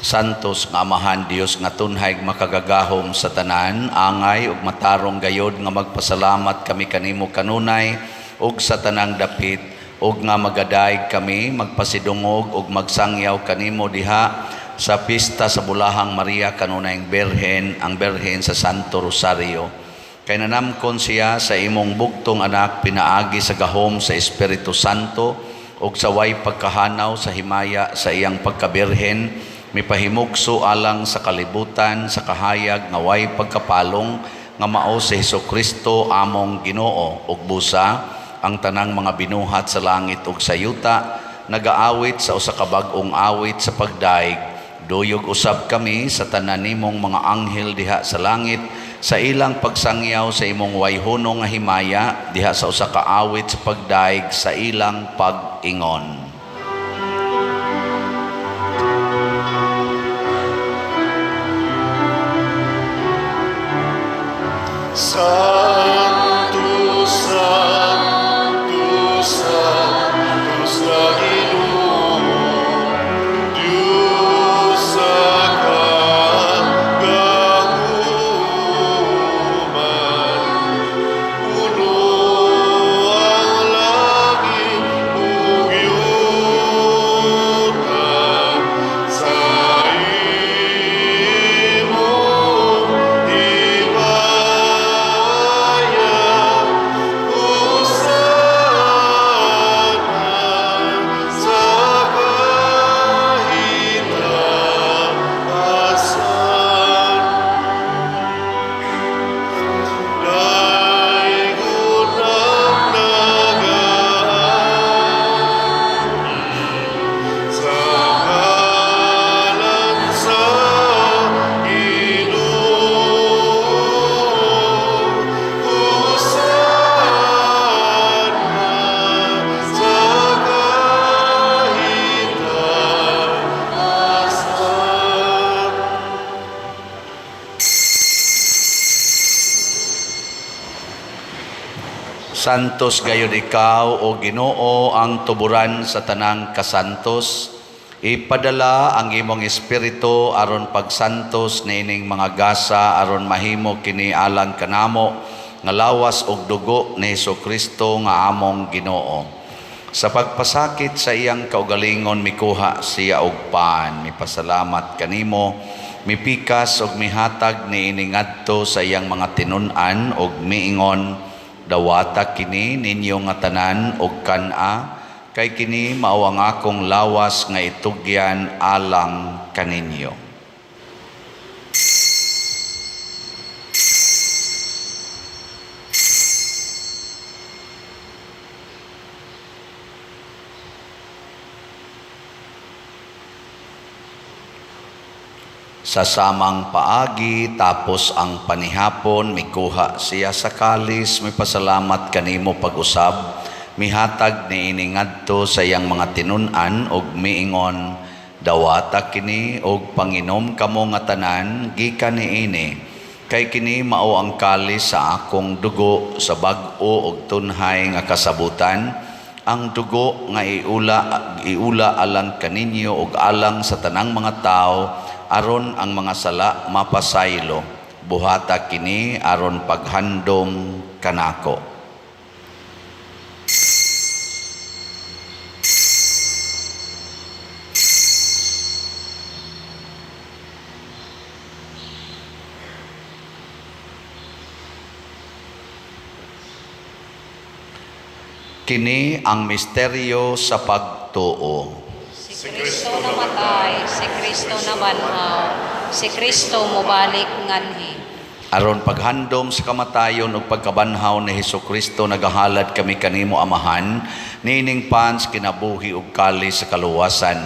Santos nga Amahan Dios nga tunhay makagagahom sa tanan, angay ug matarong gayod nga magpasalamat kami kanimo kanunay ug sa tanang dapit ug nga magadayeg kami magpasidungog ug magsangyaw kanimo diha sa pista sa Bulahang Maria kanunayng Birhen, ang Birhen sa Santo Rosario. Kay nanamkon siya sa imong bugtong anak pinaagi sa gahom sa Espiritu Santo ug sa way pagkahanaw sa himaya sa iyang pagkabirhen, mipahimugso alang sa kalibutan sa kahayag nga way pagkapalong nga mao si Hesukristo among Ginoo. Ug busa ang tanang mga binuhat sa langit ug sa yuta nagaawit sa usa ka bag-ong awit sa pagdaig. Duyog usab kami sa tanan nimong mga anghel diha sa langit sa ilang pagsangyaw sa imong wayhono nga himaya diha sa usa ka awit sa pagdaig sa ilang pag-ingon. Santo, Santo, Santo sa Ginoo, Diyos sa kagahuman. Puno ang langit ug yuta sa imong himaya. Hosana sa kahitasan. Daygon ang nagaagi sa ngalan sa Ginoo. Hosana sa kahitasan. Santos gayud ikaw o Ginoo ang tuburan sa tanang kasantos. Ipadala ang imong espiritu aron pagsantos niining mga gasa aron mahimo kini alang kanamo nga lawas ug dugo ni Hesukristo nga among Ginoo. Sa pagpasakit sa iyang kaugalingon mikuha siya og pan, mipasalamat kanimo, mipikas ug mihatag niini ngadto sa iyang mga tinun-an ug miingon, dawata kini ninyo nga tanan og kan-a, kay kini mao ang akong lawas nga itugyan alang kaninyo. Sa samang paagi, tapos ang panihapon, mikuha siya sa kalis, mipasalamat kanimo pag-usab, mihatag niini ngadto sa iyang mga tinun-an og miingon, dawata kini og panginom kamo nga tanan gikan niini, kay kini mao ang kalis sa akong dugo sa bag-o og tunhay nga kasabutan, ang dugo nga iula alang kaninyo ug alang sa tanang mga tawo aron ang mga sala mapasaylo. Buhata kini aron paghandom kanako. Kini ang misteryo sa pagtuo. Si Kristo namatay, si Kristo nabanhaw, si Kristo mobalik nganhi. Aron paghandom sa kamatayon ug pagkabanhaw ni Hesukristo, nagahalad kami kanimo Amahan, niining pans kinabuhi ug kalis sa kaluwasan.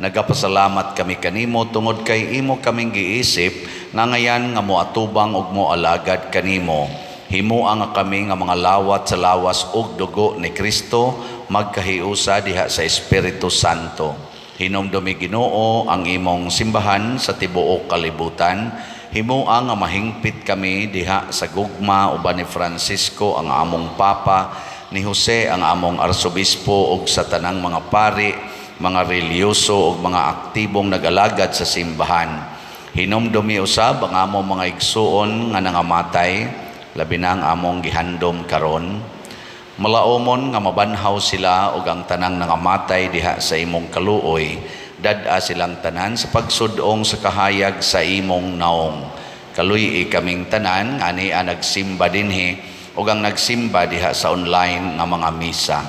Nagapasalamat kami kanimo tungod kay imo kaming giisip nga ngayan nga moatubang ug moalagad kanimo. Himoa nga kami nga mga lawat sa lawas ug dugo ni Kristo magkahiusa diha sa Espiritu Santo. Hinumdumi, Ginoo, ang imong simbahan sa tibuok kalibutan. Himoa nga mahingpit kami diha sa gugma uban ni Francisco ang among Papa, ni Jose ang among Arsobispo ug sa tanang mga pari, mga relihiyoso ug mga aktibong nagalagad sa simbahan. Hinumdumi usab ang among mga igsuon nga nangamatay, labi na ang among gihandom karon. Malaumon nga mabanhaw sila ug ang tanang nangamatay diha sa imong kaluoy. Dad-a silang tanan sa pagsudong sa kahayag sa imong naong. Kaluy-i kaming tanan nga ania nagsimba dinhi ug ang nagsimba diha sa online nga mga misa.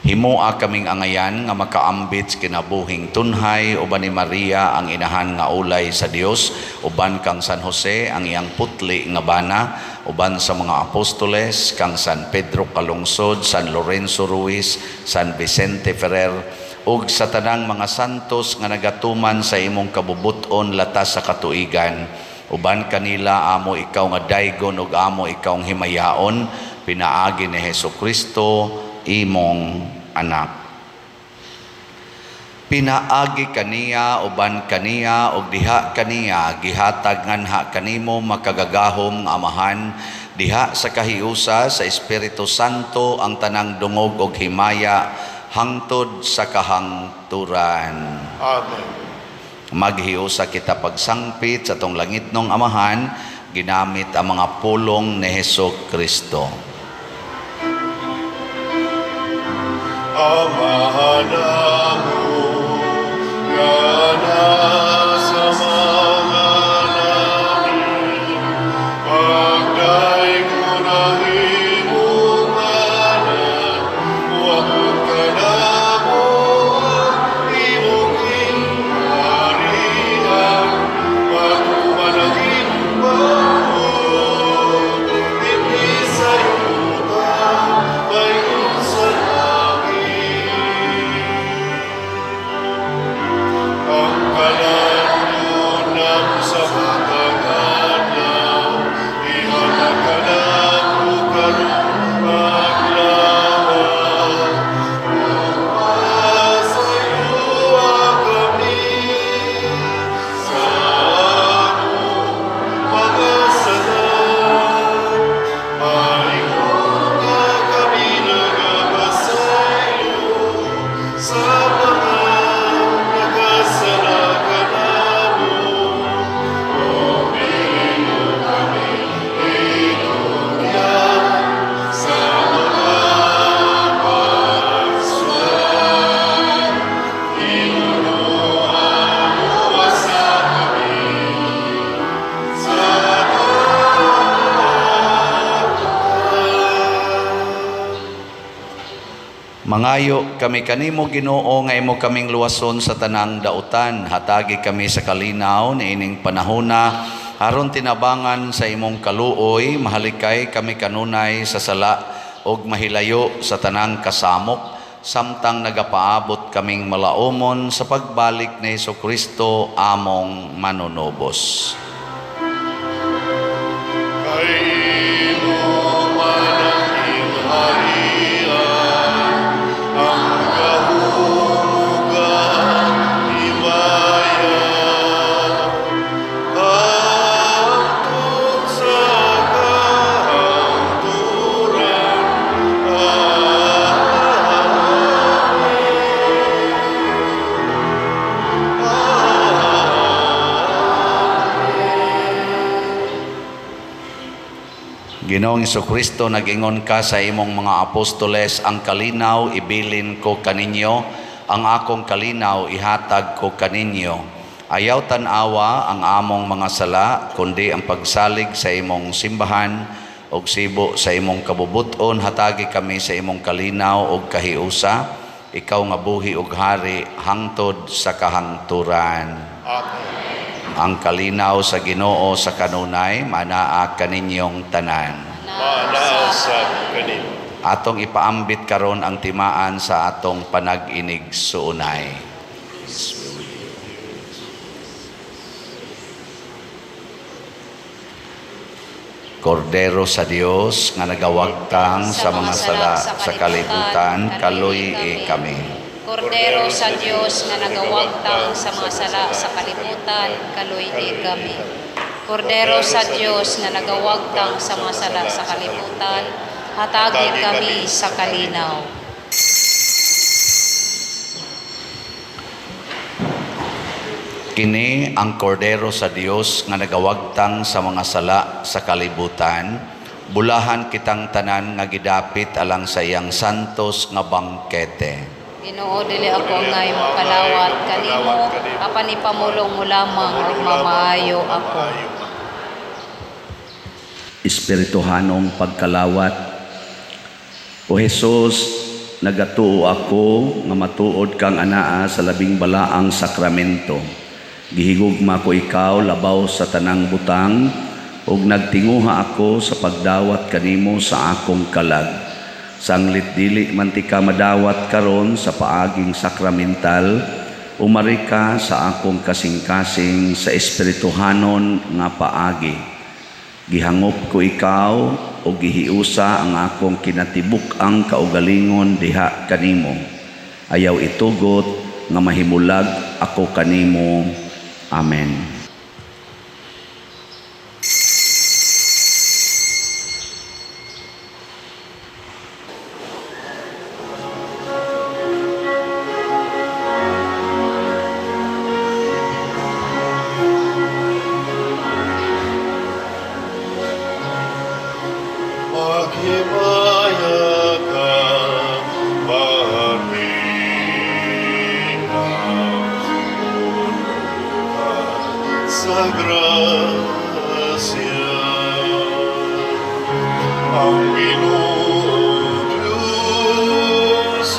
Himoa kaming angayan nga makaambit sa kinabuhing tunhay uban ni Maria ang inahan nga ulay sa Dios, uban kang San Jose ang iyang putli nga bana, uban sa mga apostoles, kang San Pedro Calungsod, San Lorenzo Ruiz, San Vicente Ferrer ug sa tanang mga santos nga nagatuman sa imong kabubut-on latas sa katuigan. Uban kanila amo ikaw nga daygon ug amo ikaw himayaon pinaagi ni Hesus Kristo, imong anak. Pinaagi kaniya, uban kaniya ug diha kaniya, gihatag nganha kanimo, makagagahom nga Amahan, diha sa kahiusa sa Espiritu Santo ang tanang dungog ug himaya hangtod sa kahangturan. Amen. Maghiusa kita pagsangpit sa atong langitnong Amahan ginamit ang mga pulong ni Hesus Kristo. Amahan namo nga nasa mga langit, pagdaygon ang imong ngalan, moabot kanamo ang imong gingharian, matuman ang imong matuod, dinhi sa yuta, mayon sa langit. Ang kalan-on namo sa matag adlaw, ihatag kanamo karong adlaw. Ug pasayloa kami sa among mga sala, pareho nga kami nagapasaylo sa mga nagkasala kanamo. Ug dili mo kami itugyan sa mga pagsuway. Hinunoa mo sa kami sa dautan. Mangayo kami kanimo, Ginoo, nga imo kaming luwason sa tanang dautan. Hatagi kami sa kalinaw niining panahona aron tinabangan sa imong kaluoy mahalikay kami kanunay sa sala ug mahilayo sa tanang kasamok samtang nagapaabot kaming malaumon sa pagbalik ni Kristo among manunubos. Kay imo man ang gingharian, ang gahom ug ang himaya, hangtod sa kahangturan. Amen. Amen. Ginoong Kristo, nag-ingon ka sa imong mga apostoles, "Ang kalinaw ibilin ko kaninyo, ang akong kalinaw ihatag ko kaninyo." Ayaw tan-awa ang among mga sala, kundi ang pagsalig sa imong simbahan, ug sibo sa imong kabubuton, hatagi kami sa imong kalinaw ug kahiusa, ikaw nga buhi ug hari hangtod sa kahangturan. Amen. Ang kalinaw sa Ginoo sa kanunay manaa kaninyong tanan. Manaa sad kanimo. Atong ipaambit karon ang timaan sa atong panag-inigsuonay. Peace be with you. Kordero sa Dios nga nagawagtang sa mga sala sa kalibutan, kaluy-i kami. Kordero sa Dios nga nagawagtang sa mga sala sa kalibutan, kaluy-i kami. Kordero sa Dios nga nagawagtang sa mga sala sa kalibutan, hatagi kami sa kalinaw. Kini ang kordero sa Dios nga nagawagtang sa mga sala sa kalibutan. Bulahan kitang tanan nga gidapit alang sa iyang santos nga bangkete. Ginoo, dili ako angay mokalawat kanimo, apan ipamulong mo lamang ug mamaayo ako. Espirituhanong pagkalawat. O Jesus, nagatuo ako nga matuod kang anaa sa labing balaang sakramento. Gihigugma ko ikaw labaw sa tanang butang ug nagtinguha ako sa pagdawat kanimo sa akong kalag. Sanglit dili man ti ka madawat karon sa paaging sakramental, umari ka sa akong kasing-kasing sa espirituhanon nga paagi. Gihangop ko ikaw o gihiusa ang akong kinatibuk-ang kaugalingon diha kanimo. Ayaw itugot nga mahimulag ako kanimo. Amen. Maghimaya ka, Maria, sa grasya. Ang Ginoong Diyos,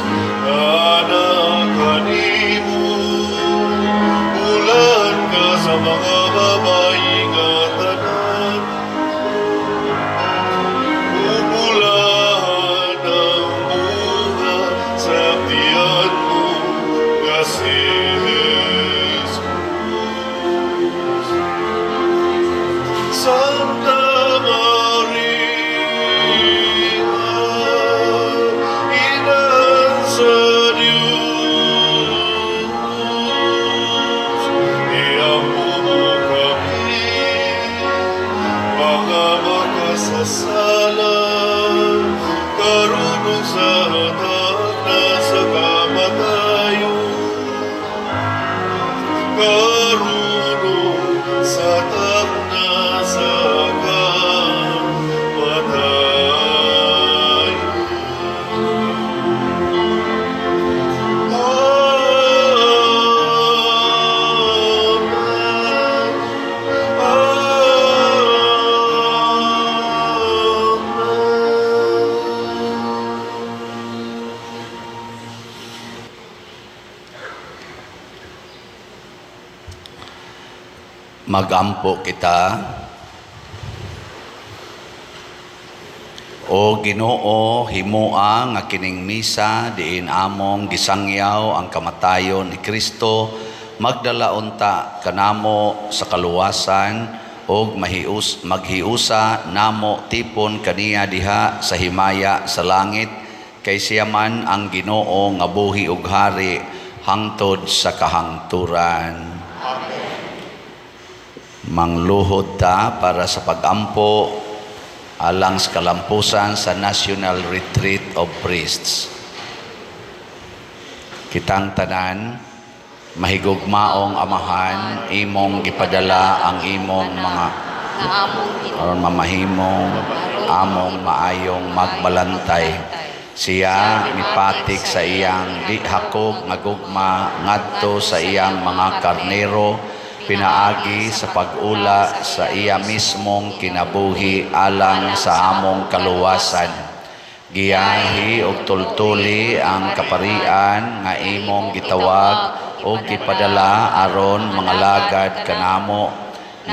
anak kanimo, bulan ka sa mga babae nga tanan. Bubulahan ang bunga sa tiyan mo, nga si Jesus. Santa Maria, Ina sa Diyos, iampo mo kami, mga makasasala, karon ug sa takna sa kamatayon. Karon ug sa takna sa kamatayon. Amen. Amen. Magampo kita. O Ginoo, himoa nga kining misa diin among gisangyaw ang kamatayon ni Kristo, magdala unta kanamo sa kaluwasan ug maghiusa namo tipon kaniya diha sa himaya sa langit, kay siya man ang Ginoo nga buhi ug hari hangtod sa kahangturan. Mangluhod ta para sa pagampo alang sa kalampusan sa National Retreat of Priests. Kitang tanan, mahigugmaong Amahan, imong gipadala ang imong mga nga among Ginoo, aron mamahimong among maayong magbalantay. Siya mipatik sa iyang di hakog nga gugma ngadto sa iyang mga karnero, pinaagi sa pag-ula sa iya mismong kinabuhi alang sa among kaluwasan. Giyahi og tultuli ang kaparian nga imong gitawag og gipadala aron mga lagad kanamo.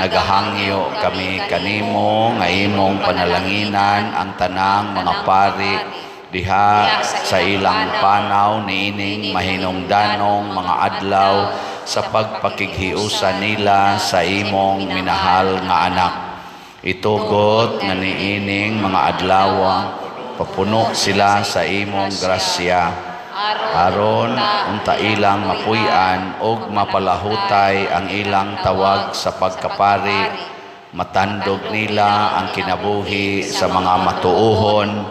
Nagahangyo kami kanimo nga imong panalanginan ang tanang mga pari Diha sa ilang panaw niining mahinungdanong mga adlaw sa pagpakighiusa nila sa imong minahal nga anak. Itugot nga niining mga adlaw papuno sila sa imong grasya aron unta ilang mapuy-an og mapalahutay ang ilang tawag sa pagkapari, matandog nila ang kinabuhi sa mga matuohon,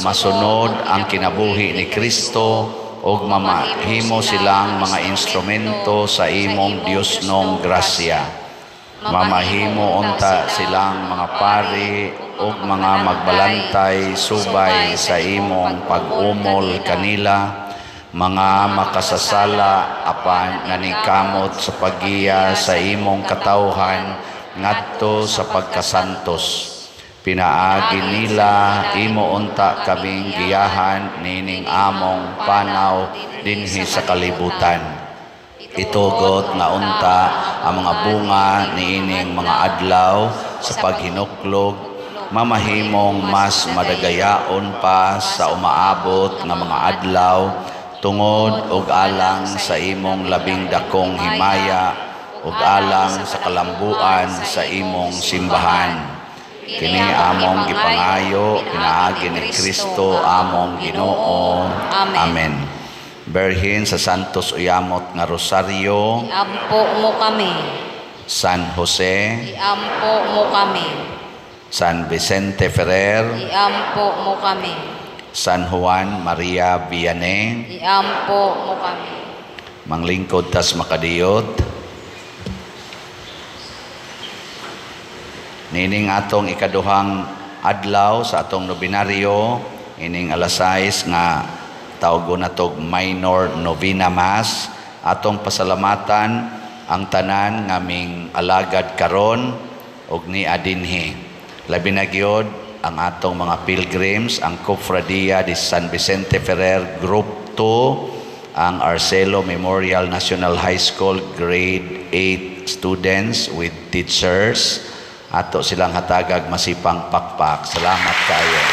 masunod ang kinabuhi ni Kristo ug mamahimo silang mga instrumento sa imong Diosnong grasya. Mamahimo unta silang mga pari ug mga magbalantay subay sa imong pag-umol kanila, mga makasasala apan naningkamot sa paggiya sa imong katawhan ngadto sa pagkasantos. Pinaagi nila, imo unta kaming giyahan nining among panaw dinhi sa kalibutan. Itugot nga unta ang mga bunga niining mga adlaw sa paghinuklog mamahimong mas madagayaon pa sa umaabot nga mga adlaw tungod og alang sa imong labing dakong himaya ug alang sa kalambuan sa imong simbahan. Kini among gipangayo pinaagi ni Kristo among Ginoo. Amen. Amen. Berhin sa Santos Uyamot nga Rosario, Iampo mo kami. San Jose, Iampo mo kami. San Vicente Ferrer, Iampo mo kami. San Juan Maria Vianney, Iampo mo kami. Manglingkod tas makadiyot. Nining atong ikaduhang adlaw sa atong nobinaryo, ining alas 6 nga tawgon natog minor novena mass, atong pasalamatan ang tanan ngaming alagad karon og ni adinhi. Labi na gyud ang atong mga pilgrims, ang Cofradia de San Vicente Ferrer Group 2, ang Arcelo Memorial National High School Grade 8 students with teachers. Ato silang hatagag masipang pakpak. Salamat kaayo.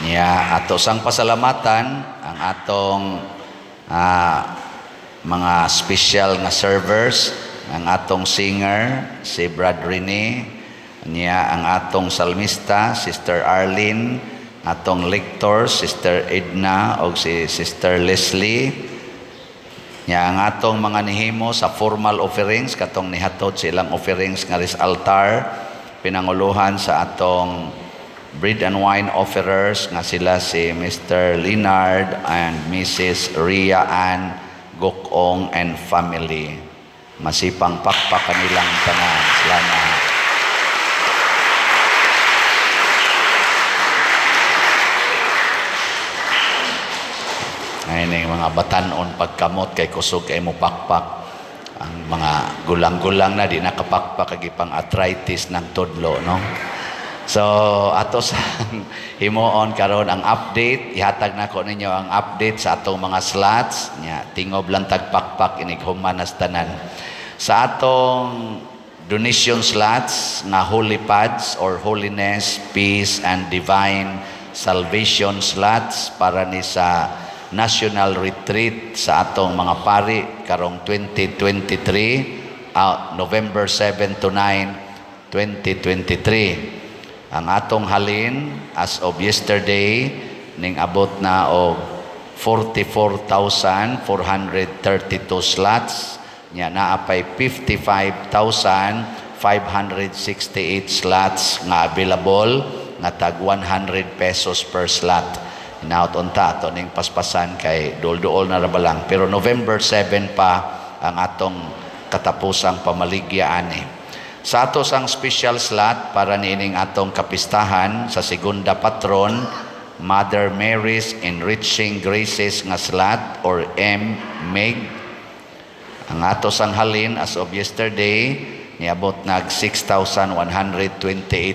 Niya ato sang pasalamatan ang atong mga special nga servers, ang atong singer si Brad Rene, niya ang atong salmista Sister Arlene, atong lector Sister Edna og si Sister Leslie. Nya ang atong mga nihimo sa formal offerings katong nihatod sa ilang offerings nga ris altar, pinanguluhan sa atong bread and wine offerers nga sila si Mr. Leonard and Mrs. Ria Ann Gokong and family. Masipang pakpak kanilang tanan. Salamat. Ngayon yung mga batanon pagkamot kay kusog kay mo pakpak. Ang mga gulang-gulang na di nakapakpak kag ipang arthritis ng tudlo, no? So ato sa himuon karon ang update, ihatag nako ninyo ang update sa atong mga slots nya tingob lang tagpakpak inig human nas tanan. Sa atong donation slots nga holy pads or holiness, peace and divine salvation slots para ni sa national retreat sa atong mga pari karong 2023, November 7 to 9, 2023. Ang atong halin as of yesterday ning abot na og 44,432 slots nya naa pay 55,568 slots nga available nga tag 100 pesos per slot. Hinaot unta ato ning paspasan kay duol-duol na ra ba lang, pero November 7 pa ang atong katapusang pamaligya ani. Sa ato sang special slot para niining atong kapistahan sa segunda patron, Mother Mary's Enriching Graces nga slot or MMEG. Ang ato sang halin as of yesterday niabot nag 6,128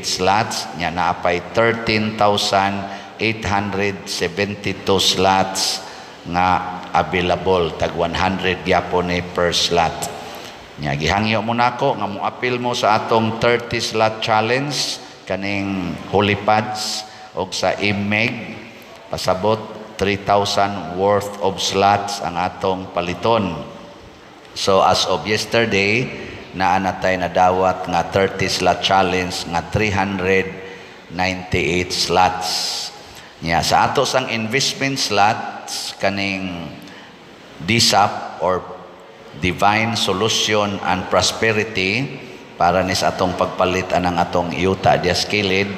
slots nya naa pay 13,872 slots nga available, tag 100 gyapon ni per slot. Nya gihangyo mo nako nga moapil mo sa atong 30 slot challenge kaning Holy Pads og sa IMEG, pasabot 3,000 worth of slots ang atong paliton. So as of yesterday, naa na tay nadawat nga 30 slot challenge nga 398 slots. Nya sa ato sang investment slots kaning DSAP or Divine Solution and Prosperity para ni sa atong pagpalit anang atong yuta dias kilid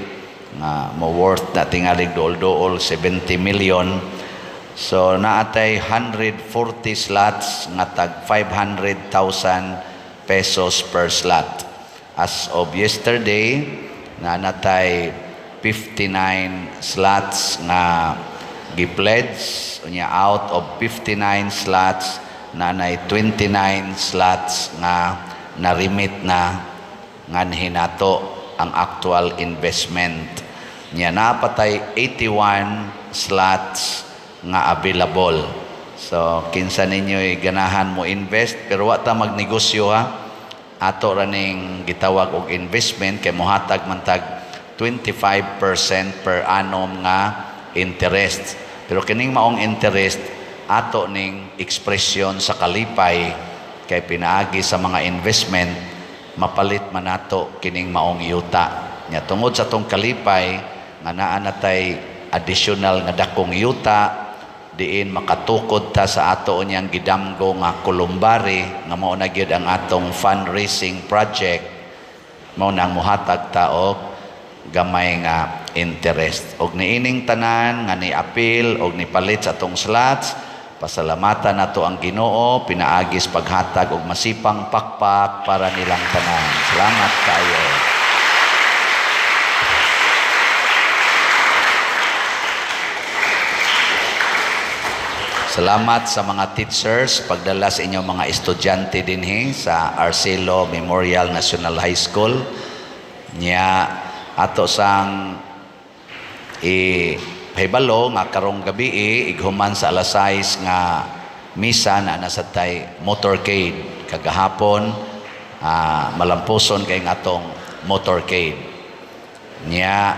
nga mo worth na tingalig duol-duol 70 million. So naatay 140 slots nga tag 500,000 pesos per slot. As of yesterday, naa natay 59 slots nga gi-pledge. Unya out of 59 slots, naanay 29 slots nga na-remit na nganhi nato ang actual investment. Nya naa pa tay 81 slots nga available. So kinsa ninyo'y ganahan mo invest, pero wa ta magnegosyo ha. Ato ra ning gitawag og investment kay mohatag man tag 25% per annum nga interest. Pero kining maong interest, ato ning ekspresyon sa kalipay kay pinaagi sa mga investment mapalit man nato kining maong yuta. Nya tungod sa atong kalipay nga naa na tay additional nga dakong yuta diin makatukod ta sa ato niyang gidamgo nga columbary nga mao na gyud ang atong fundraising project, mao nang muhatag ta og gamay nga interest. Og niining tanan nga ni-apil og nipalit sa atong slots, pasalamatan nato ang Ginoo pinaagi sa paghatag og masipang pakpak para nilang tanan. Salamat kaayo. Salamat sa mga teachers pagdala sa inyong mga estudyante dinhi sa Arcelo Memorial National High School. Nya ato sang ipahibalo nga karong gabi ighuman sa alas 6 nga misa na nasa tay motorcade. Kagahapon malampuson kay nga atong motorcade. Nya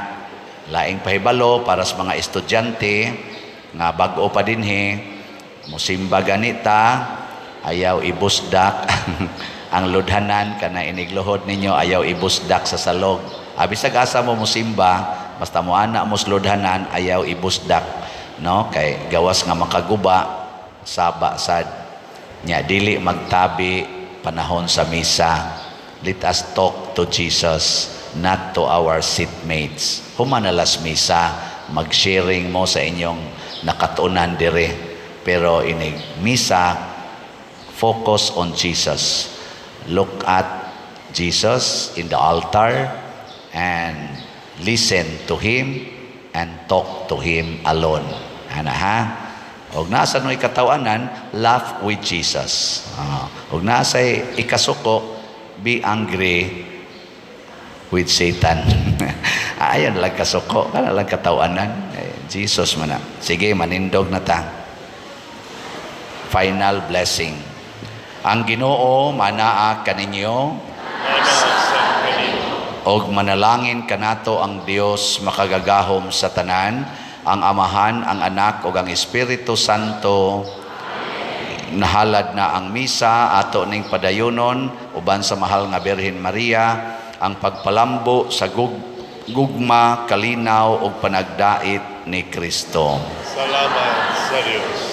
laing pahibalo para sa mga estudyante nga bag-o pa dinhi, musimba ganita, ayaw ibusdak ang ludhanan kana inigluhod ninyo, ayaw ibusdak sa salog. Bisag asa mo musimba, basta mo ana mo ludhanan, ayaw ibusdak, no, kay gawas nga makaguba saba sad. Nya dili magtabi panahon sa misa. Let us talk to Jesus, not to our seatmates. Human alas misa, mag-sharing mo sa inyong nakatunan dire. Pero inig misa, focus on Jesus. Look at Jesus in the altar and listen to Him and talk to Him alone. Ana ha? Og nasa no'y katawanan, laugh with Jesus. Og nasa ikasuko, be angry with Satan. Ayon lang kasuko, kana lang katawanan. Eh, Jesus man na. Sige, manindog na ta. Final blessing. Ang Ginoo manaa kaninyo, og manalangin kanato ang Dios makagagahom sa tanan, ang Amahan, ang Anak ug ang Espiritu Santo. Nahalad na ang misa, ato ning padayonon uban sa mahal nga Birhen Maria ang pagpalambo sa gugma, kalinaw ug panagdait ni Kristo. Salamat sa Dios.